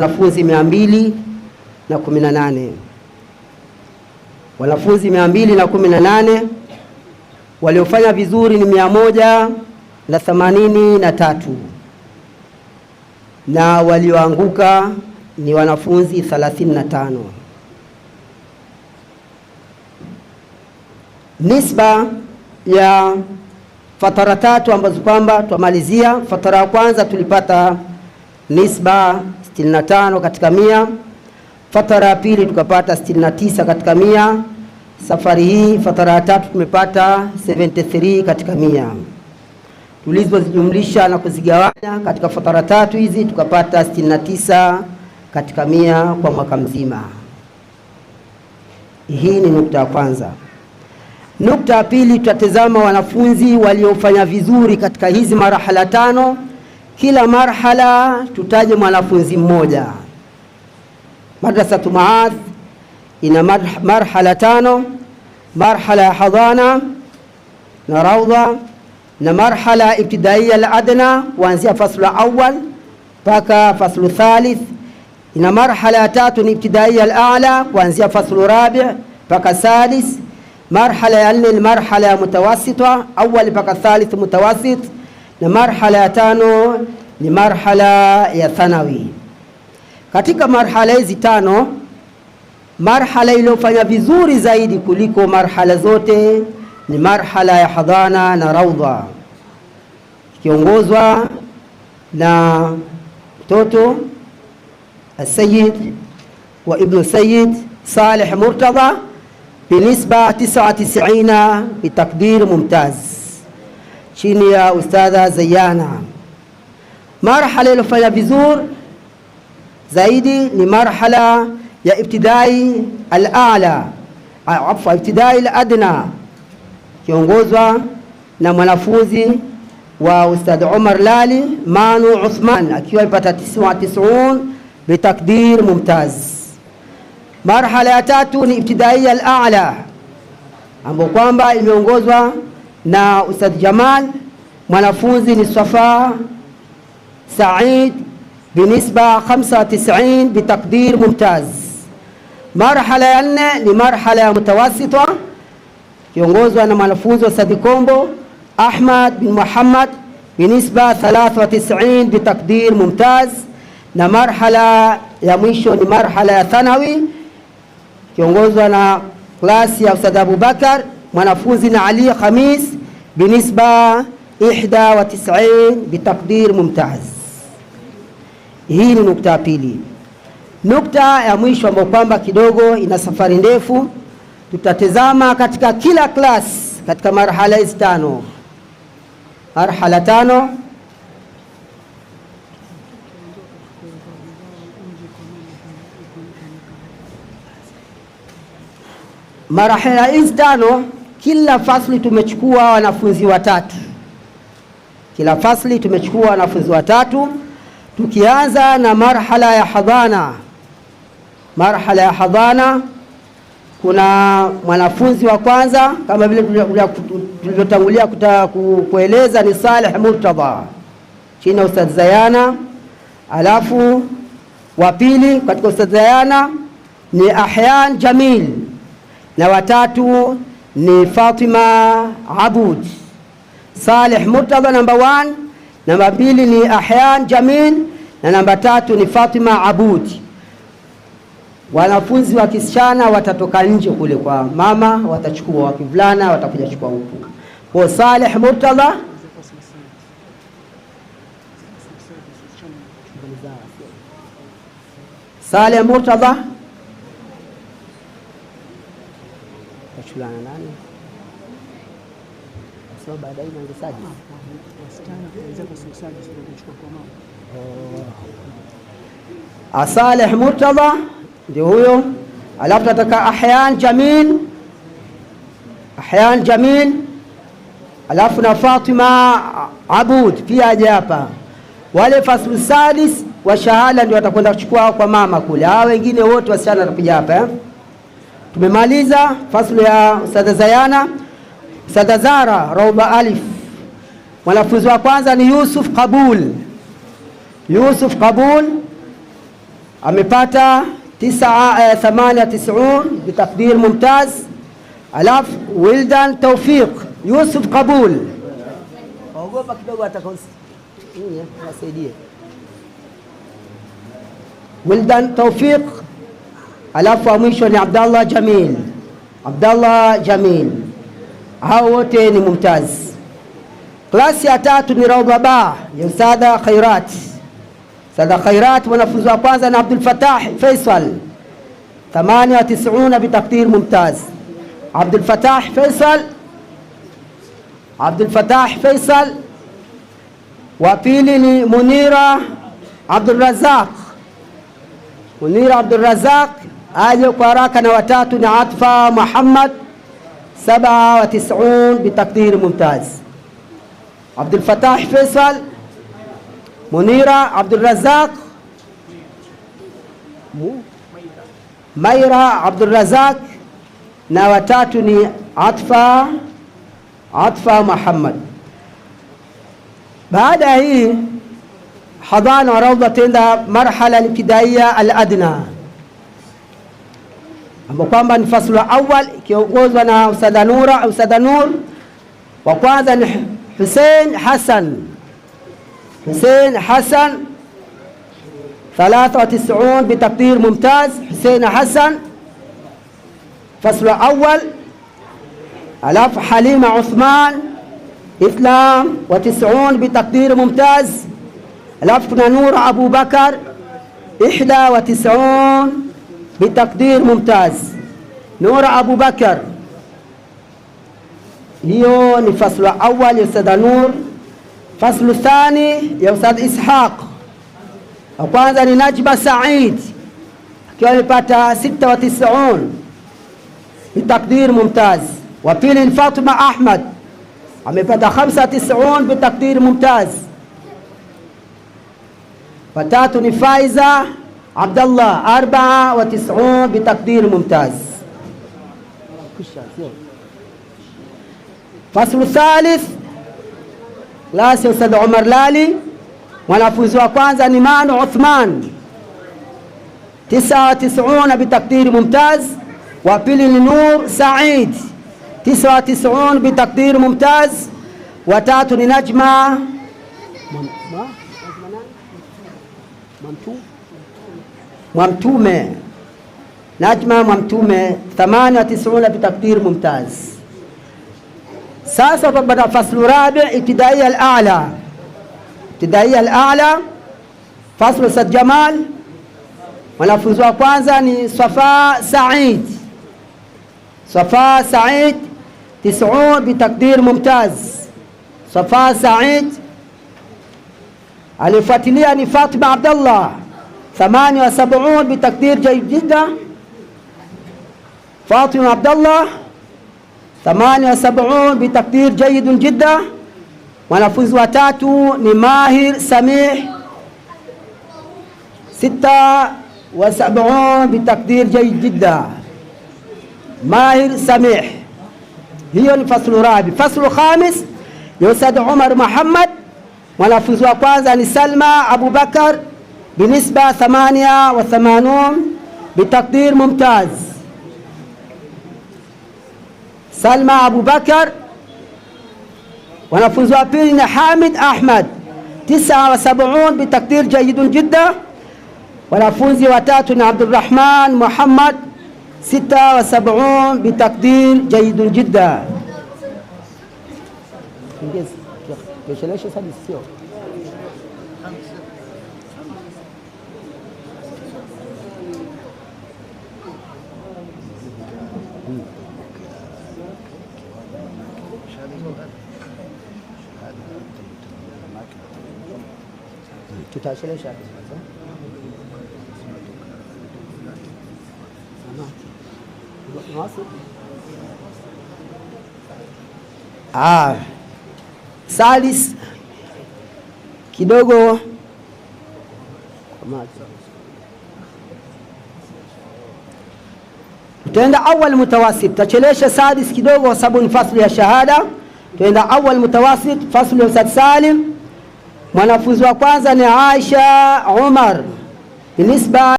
Wanafunzi 218, wanafunzi 218, waliofanya vizuri ni 183 na walioanguka ni wanafunzi 35. Nisba ya fatara tatu ambazo kwamba twamalizia. Fatara ya kwanza tulipata nisba 65 katika mia. Fatara ya pili tukapata 69 katika mia. Safari hii fatara ya tatu tumepata 73 katika mia. Tulizozijumlisha na kuzigawanya katika fatara tatu hizi tukapata 69 katika mia kwa mwaka mzima. Hii ni nukta ya kwanza. Nukta ya pili, tutatazama wanafunzi waliofanya vizuri katika hizi marhala tano. Kila marhala tutaje mwanafunzi mmoja. Madrasatu Maadh ina marhala tano: marhala ya hadhana na raudha na marhala ya ibtidaiya al-adna kuanzia faslu awal mpaka faslu thalith. Ina marhala ya tatu ni ibtidaiya al-a'la kuanzia faslu rabi' mpaka sadis. Marhala ya nne ni marhala ya mutawassita, awal mpaka thalith mutawassit, na marhala ya tano ni marhala ya thanawi. Katika marhala hizi tano, marhala iliyofanya vizuri zaidi kuliko marhala zote ni marhala ya hadhana na raudha, ikiongozwa na mtoto Asayid wa Ibnu Sayid Saleh Murtadha binisba 99 bitakdir mumtaz, chini ya Ustadha Zayana. Marhala iliyofanya vizuri zaidi ni marhala ya ibtidai al-a'la, afwa, ibtidai al-adna, kiongozwa na mwanafunzi wa Ustadh Umar Lali Manu Uthman akiwa amepata 99 bitakdir mumtaz. Marhala ya tatu ni ibtidai al-a'la ambapo kwamba imeongozwa na Ustadh Jamal, mwanafunzi ni Safa Said binisba 95 bitakdir mumtaz. Marhala ya nne ni marhala ya mutawassita kiongozwa na mwanafunzi wa Sadi Kombo Ahmad bin Muhammad binisba 93 bitakdir mumtaz, na marhala ya mwisho ni marhala ya thanawi kiongozwa na klasi ya Ustadh Abubakar, mwanafunzi na Ali Khamis binisba 91 bitakdir mumtaz. Hii ni nukta ya pili. Nukta ya mwisho ambayo kwamba kidogo ina safari ndefu, tutatazama katika kila class katika marhala hizi tano, marhala tano. Marhala hizi tano, kila fasli tumechukua wanafunzi watatu, kila fasli tumechukua wanafunzi watatu, tukianza na marhala ya hadhana. Marhala ya hadhana kuna mwanafunzi wa kwanza kama vile tulivyotangulia kueleza ni Saleh Murtadha chini ya Ustadh Zayana. Alafu wa pili katika Ustadh Zayana ni Ahyan Jamil, na watatu ni Fatima Abud. Saleh Murtadha namba 1, namba mbili ni Ahyan Jamil na namba tatu ni Fatima Abud. Wanafunzi wa kisichana watatoka nje kule kwa mama, watachukua wakivulana watakuja chukua huku. Kwa Saleh Murtadha Saleh Murtadha tachulana nani? Sio baadaye nangesaji Saleh Murtadha ndio huyo. Alafu tataka Ahyan Jamil, Ahyan Jamil, alafu na Fatima Abud pia aje hapa. Wale faslu sadis wa shahada ndio watakwenda kuchukua kwa mama kule, hao wengine wote wasichana watakuja hapa eh? Tumemaliza faslu ya Ustadha Zayana. Ustadha Zara Rauba Alif, mwanafunzi wa kwanza ni Yusuf Kabul, Yusuf Kabul. amepata 98 bitaqdir mumtaz. Alafu Wildan Tawfiq Yusuf Kabul, ogopa kidogo atakawasaidie. Wildan Tawfiq. Alafu wa mwisho ni Abdallah Jamil, Abdallah Jamil. Hao wote ni mumtaz. Klasi ya tatu ni Raudha Ba ya Ustadha Khairat. Ustadha Khairat, mwanafunzi wa kwanza ni Abdul Fattah Faisal 98 bitaqdir mumtaz. Abdul Fattah Faisal, Abdul Fattah Faisal. Wa pili ni Munira Abdul Razak, Munira Abdul Razak aje kwa haraka, na watatu ni Atfa Muhammad 97 bitaqdir mumtaz. Abdul Fattah Faisal, Munira Abdul Razak, Maira Abdul Razak, na watatu ni Atfa Muhammad. Baada ya hii hadhana raudha, tenda marhala al-ibtidaiya al-adna, ambapo kwamba ni faslu awal ikiongozwa na Ustadha Nura. Ustadha Nur wa kwanza ni Hussein Hassan, Hussein Hassan 93 bitaqdir mumtaz. Hussein Hassan faslu awal. Alafu Halima Uthman 92 bitaqdir mumtaz. Alafu kuna Nura Abu Bakar 91 bitaqdir mumtaz. Nura Abu Bakar, hiyo ni faslu awal ya Ustadha Nur. Faslu thani ya Ustadh Ishaq, wa kwanza ni Najma Said akiwa amepata 96 bitaqdir mumtaz. Wa pili ni Fatuma Ahmad amepata 95 bitaqdir mumtaz. Wa tatu ni Faiza Abdallah 94 bitaqdir mumtaz. Faslu thalith klasi ya Ustadh Umar Lali, mwanafunzi wa kwanza ni Manu Uthman 99 bitaqdir mumtaz. Wa pili ni Nur Said 99 bitaqdir mumtaz. Wa tatu ni Najma Mwamtume, Najma Mwamtume 98 bitaqdir mumtaz. Sasa tutapata faslu rabi ibtidaiya al-a'la, ibtidaiya al-a'la, faslu Ustadh Jamal. Mwanafunzi wa kwanza ni Safa Said, Safa Said 90 bitaqdir mumtaz. Safa Said. Alifuatilia ni Fatima Abdallah 78 bitaqdir jayyid jidda. Fatima Abdallah 78 bitaqdir jayyid jidda. Mwanafunzi wa tatu ni Mahir Samih 76 bitaqdir jayyid jidda. Mahir Samih. Hiyo ni faslu rabi. Faslu khamis ya Ustadh Umar Muhammad. Mwanafunzi wa kwanza ni Salma Abu Bakar binisba 88 bitaqdir mumtaz. Salma Abu Bakar. Wanafunzi wa pili ni Hamid Ahmad 79 bitaqdir jayyidun jidda. Wanafunzi wa tatu ni Abdurrahman Muhammad 76 bitaqdir jayyidun jidda. Tutachelewesha salis kidogo tutaenda awal mutawasit, tutachelesha sadis kidogo kwa sababu ni fasli ya shahada. Tutaenda awal mutawasit, fasli ya Ustadh Salim. Mwanafunzi wa kwanza ni Aisha Umar binisba